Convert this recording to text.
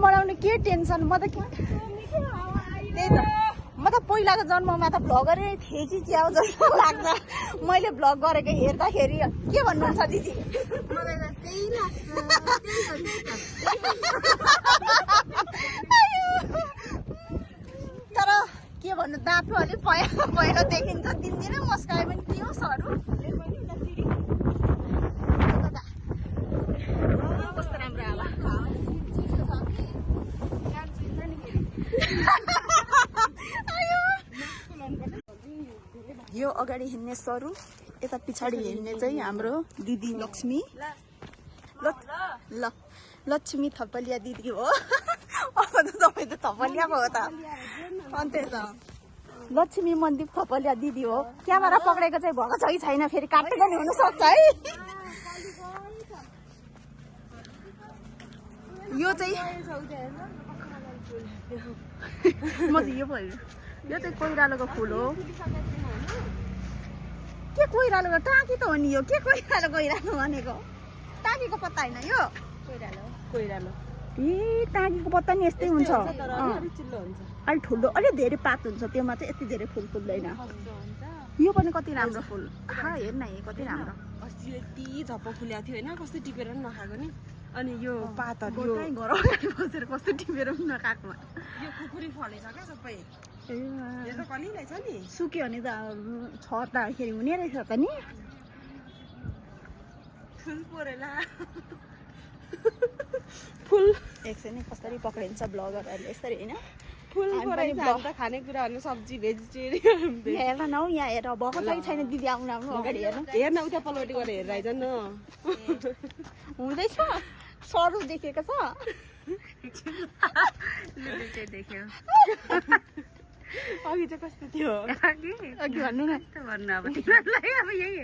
बनाउने के टेन्सन म त त्यही त म त पहिलाको जन्ममा त भ्लगरै थिएँ कि क्या हो जस्तो लाग्छ मैले भ्लग गरेको हेर्दाखेरि के भन्नुहुन्छ दिदी मलाई त त्यही लाग्छ तर के भन्नु दाँतो अलिक पहेँलो देखिन्छ दिनदिनै मस्काए पनि के हो सरू कस्तो राम्रो हावा यो अगाडि हिँड्ने सरू यता पछाडि हिँड्ने चाहिँ हाम्रो दिदी लक्ष्मी ल लक्ष्मी थपलिया दिदी हो अब त तपाईँ त थपलिया पो हो त अन्त लक्ष्मी मन्दिर थपलिया दिदी हो क्यामेरा पक्रेको चाहिँ भएको छ कि छैन फेरि काट्दै पनि हुनसक्छ है यो चाहिँ म चाहिँ यो भयो यो चाहिँ कोइरालोको फुल हो के कोइरालोको टाँकी त हो नि यो के कोइरालो भनेको टाँकीको पत्ता होइन यो कोइरालो ए टाँकीको पत्ता नि यस्तै हुन्छ अलिक ठुलो अलिक धेरै पात हुन्छ त्योमा चाहिँ यति धेरै फुल फुल्दैन यो पनि कति राम्रो फुल हेर न कति राम्रो अस्ति यति झप्प फुलेको थियो होइन कस्तो टिपेर पनि नखाएको नि अनि यो पातहरू यो घर अगाडि बसेर कस्तो टिपेर पनि नखाएको यो खुकुरी फलेछ क्या सबै यो त कलिलै छ नि सुक्यो भने त छर्दाखेरि हुने रहेछ त नि फुल परेला फुल एकछिन कसरी पक्रिन्छ ब्लगरहरूले यसरी होइन फुल परेछ हामी त खानेकुराहरू सब्जी भेजिटेरियन हेर्न न हौ यहाँ हेर भएको छ कि छैन दिदी आउनु अगाडि हेर्नु हेर्न उता पल्लोपट्टि गरेर हेरेर आइज न हुँदैछ सरू देखेको छ देख्यो अघि चाहिँ कस्तो थियो अघि भन्नु न भन्नु अब तिमीहरूलाई अब यही